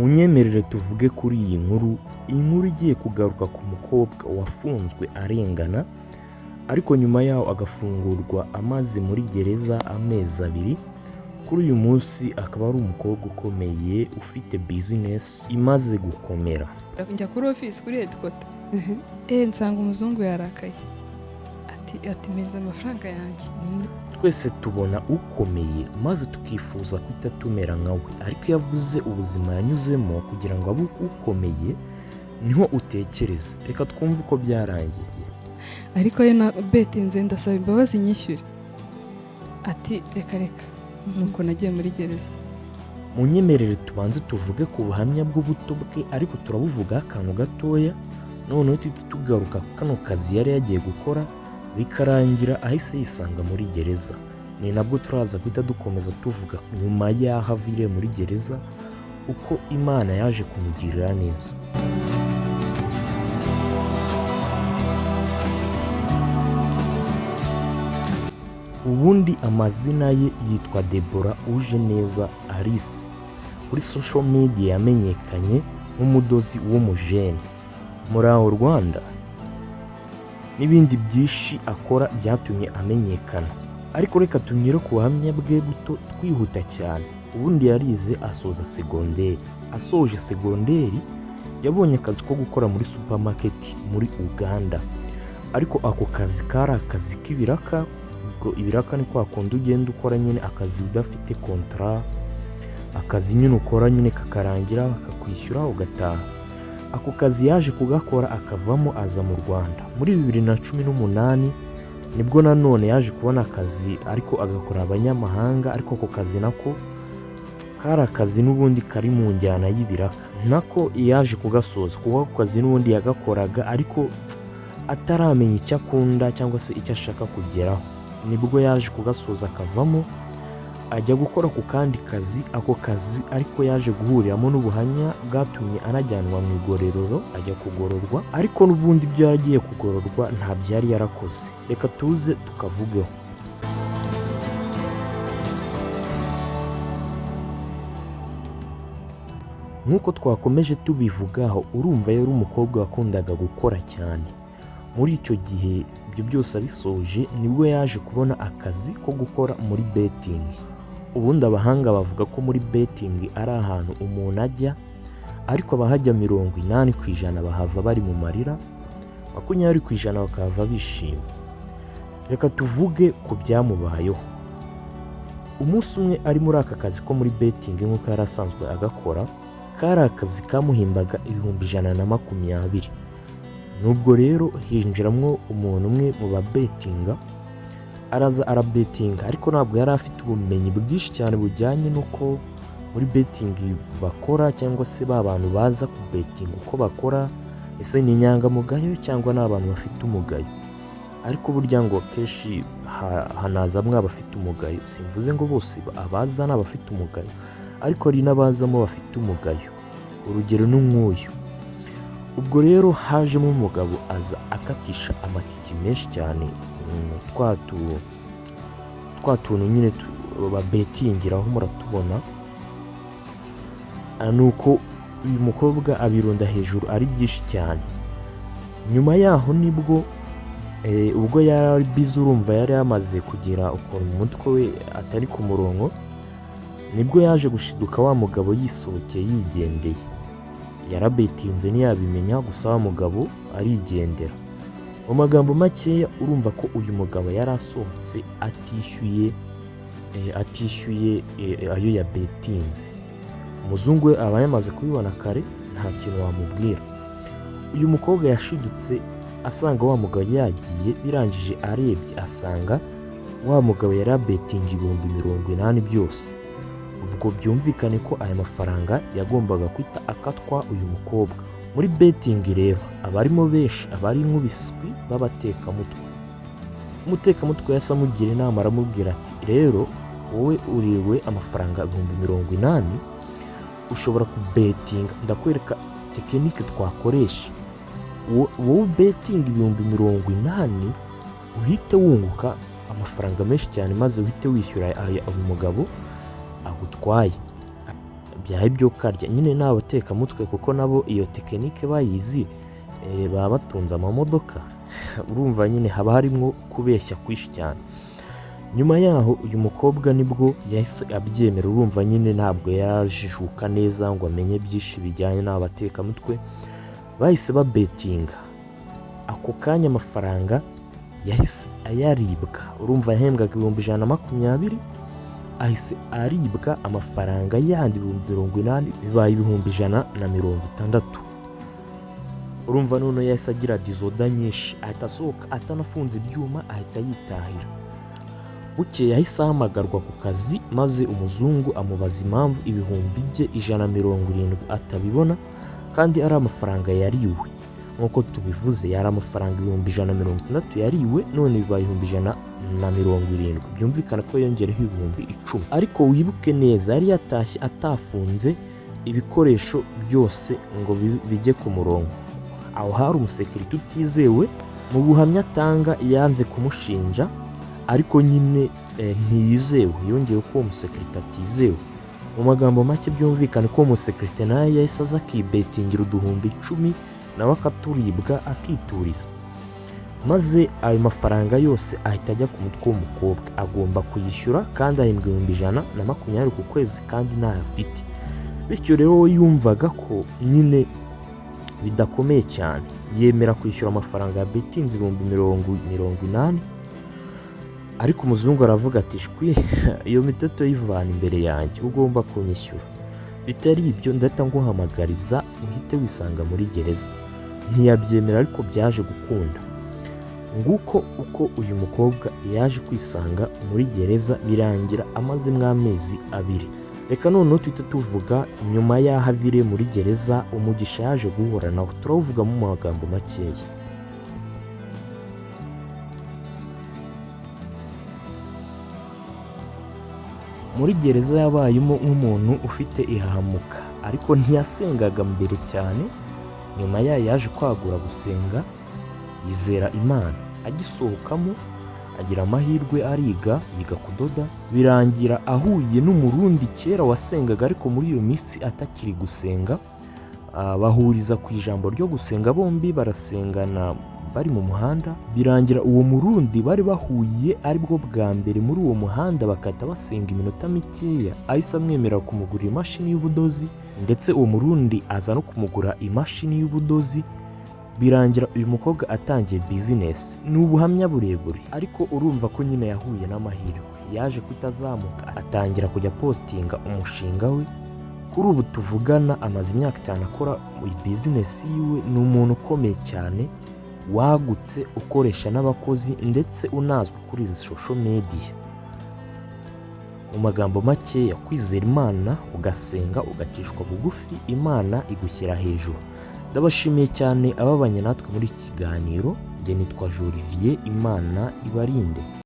Munyemerere tuvuge kuri iyi nkuru, iyi nkuru igiye kugaruka ku mukobwa wafunzwe arengana, ariko nyuma yaho agafungurwa amaze muri gereza amezi 2. Kuri uyu munsi akaba ari umukobwa ukomeye ufite business imaze gukomera. Njya kuri ofisi, kuri headquarter, nsanga umuzungu yarakaye, ati: "Mpereza amafaranga yanjye." Twese tubona ukomeye maze tukifuza guhita tumera nka we, ariko iyo avuze ubuzima yanyuzemo kugira ngo abe ukomeye, niho utekereza. Reka twumve uko byarangiye. Ariko yo na betinze, ndasaba imbabazi nyishyure. Ati: "Reka reka." Nuko nagiye muri gereza. Munyemerere tubanze tuvuge ku buhamya bw'ubuto bwe, ariko turabuvugaho akantu gatoya, noneho tuhite tugaruka ku kano kazi yari yagiye gukora bikarangira ahise yisanga muri gereza. Ni nabwo turaza guhita dukomeza tuvuga nyuma y'aho aviriye muri gereza, uko Imana yaje kumugirira neza. Ubundi amazina ye yitwa Debora Ujeneza Alice. Kuri social media yamenyekanye nk'umudozi w'umujene. Muri aho Rwanda n'ibindi byinshi akora byatumye amenyekana. Ariko reka tunyure ku buhamya bwe buto twihuta cyane. Ubundi yarize asoza segonderi. Asoje segonderi yabonye akazi ko gukora muri supermarket muri Uganda. Ariko ako kazi kari akazi k'ibiraka. Ubwo ibiraka ni kwa kundi ugenda ukora nyine akazi udafite contrat, akazi nyine ukora nyine kakarangira bakakwishyura ugataha. Ako kazi yaje kugakora akavamo, aza mu Rwanda. Muri 2018 nibwo nanone yaje kubona akazi, ariko agakora abanyamahanga, ariko ako kazi nako kari akazi n'ubundi kari mu njyana y'ibiraka. Nako yaje kugasoza, kuko ako kazi n'ubundi yagakoraga ariko ataramenya icyo akunda cyangwa se icyo ashaka kugeraho. Nibwo yaje kugasoza akavamo, ajya gukora ku kandi kazi. Ako kazi ariko yaje guhuriramo n'ubuhamya bwatumye anajyanwa mu igororero, ajya kugororwa, ariko n'ubundi ibyo yagiye kugororwa ntabyo yari yarakoze. Reka tuze tukavugeho. Nk'uko twakomeje tubivugaho, urumva yari umukobwa wakundaga gukora cyane. Muri icyo gihe ibyo byose abisoje, nibwo yaje kubona akazi ko gukora muri betting. Ubundi abahanga bavuga ko muri betting ari ahantu umuntu ajya, ariko abahajya 80% bahava bari mu marira, 20% bakahava bishimye. Reka tuvuge ku byamubayeho. Umunsi umwe ari muri aka kazi ko muri betting nk'uko yari asanzwe agakora, kari akazi kamuhembaga 120,000. Nubwo rero hinjiramwo umuntu umwe mu babetinga, araza arabetinga, ariko ntabwo yari afite ubumenyi bwinshi cyane bujyanye n'uko muri betting bakora, cyangwa se ba bantu baza kubetinga uko bakora, ese ni inyangamugayo cyangwa ni abantu bafite umugayo. Ariko burya ngo akenshi hanazamwo abafite umugayo. Simvuze ngo bose abaza ni abafite umugayo, ariko hari n'abazamo bafite umugayo. Urugero ni nk'uyu. Ubwo rero hajemo umugabo aza akatisha amatike menshi cyane, twa tuntu nyine babetingiraho muratubona. Nuko uyu mukobwa abirunda hejuru ari byinshi cyane. Nyuma yaho nibwo ubwo yari bize, urumva yari yamaze kugira ukuntu mu mutwe we atari ku murongo, nibwo yaje gushiduka wa mugabo yisohokeye yigendeye. Yarabetinze ntiyabimenya, gusa wa mugabo arigendera. Mu magambo makeya, urumva ko uyu mugabo yari asohotse atishyuye ayo yabetinze. Umuzungu we aba yamaze kubibona kare, nta kintu wamubwira. Uyu mukobwa yashidutse asanga wa mugabo yagiye, birangije arebye asanga wa mugabo yari abetinze 80,000 byose. Ubwo byumvikane ko aya mafaranga yagombaga kwita akatwa uyu mukobwa. Muri betting rero abarimo benshi aba ari nk'ubiswi b'abatekamutwe. Umutekamutwe yahise amugira inama, aramubwira ati: "Rero wowe uriwe amafaranga 80,000, ushobora kubetinga, ndakwereka technique twakoresha. Wowe ubetinga 80,000, uhite wunguka amafaranga menshi cyane, maze uhite wishyura aya uyu mugabo agutwaye." Byaha ibyo karya nyine ni abatekamutwe, kuko nabo iyo tekinike bayizi, baba batunze amamodoka. Urumva nyine haba harimo kubeshya kwinshi cyane. Nyuma yaho uyu mukobwa nibwo yahise abyemera. Urumva nyine ntabwo yarajijuka neza ngo amenye byinshi bijyanye n'abatekamutwe. Bahise babetinga ako kanya, amafaranga yahise ayaribwa. Urumva yahembwaga 120,000, ahise aribwa amafaranga yandi 80,000, bibaye 160,000. Urumva noneho yahise agira disorder nyinshi, ahita asohoka atanafunze ibyuma, ahita yitahira. Bukeye yahise ahamagarwa ku kazi, maze umuzungu amubaza impamvu ibihumbi bye 170 atabibona kandi ari amafaranga yariwe. Nk'uko tubivuze, yari amafaranga 160,000 yariwe, none bibaye 170,000, byumvikana ko yongereho 10,000. Ariko wibuke neza, yari yatashye atafunze ibikoresho byose ngo bijye ku murongo. Aho hari umusekirite utizewe. Mu buhamya atanga yanze kumushinja, ariko nyine ntiyizewe. Yongeyeho ko uwo musekirite atizewe. Mu magambo make, byumvikane ko uwo musekirite nawe yahise aza akibetingira uduhumbi 10, nawe akaturibwa, akituriza, maze ayo mafaranga yose ahita ajya ku mutwe w'umukobwa. Agomba kuyishyura kandi ahembwa 120,000 ku kwezi kandi ntayo afite. Bityo rero we yumvaga ko nyine bidakomeye cyane, yemera kwishyura amafaranga ya betinze 80,000. Ariko umuzungu aravuga ati: "Shwi, iyo miteto yivana imbere yanjye, ugomba kunyishyura, bitari ibyo ndahita nguhamagariza uhite wisanga muri gereza." Ntiyabyemera, ariko byaje gukunda. Nguko uko uyu mukobwa yaje kwisanga muri gereza, birangira amazemo amezi 2. Reka noneho tuhite tuvuga nyuma y'aho aviriye muri gereza, umugisha yaje guhura nawe. Turawuvuga mu magambo makeya. Muri gereza yabayemo nk'umuntu ufite ihahamuka, ariko ntiyasengaga mbere cyane. Nyuma yayo yaje kwagura gusenga, yizera Imana. Agisohokamo agira amahirwe ariga, yiga kudoda, birangira ahuye n'Umurundi kera wasengaga ariko muri iyo minsi atakiri gusenga. Bahuriza ku ijambo ryo gusenga, bombi barasengana bari mu muhanda. Birangira uwo Murundi bari bahuye aribwo bwa mbere muri uwo muhanda, bagahita basenga iminota mikeya, ahise amwemerera kumugurira imashini y'ubudozi. Ndetse uwo Murundi aza no kumugura imashini y'ubudozi, birangira uyu mukobwa atangiye bizinesi. Ni ubuhamya burebure, ariko urumva ko nyine yahuye n'amahirwe, yaje kutazamuka, atangira kujya postinga umushinga we. Kuri ubu tuvugana amaze imyaka 5 akora bizinesi yiwe. Ni umuntu ukomeye cyane wagutse, ukoresha n'abakozi, ndetse unazwi kuri izi social media. Mu magambo makeya, kwizera Imana, ugasenga, ugacishwa bugufi, Imana igushyira hejuru. Ndabashimiye cyane ababanye natwe muri iki kiganiro. Njye nitwa Jolivier, Imana ibarinde.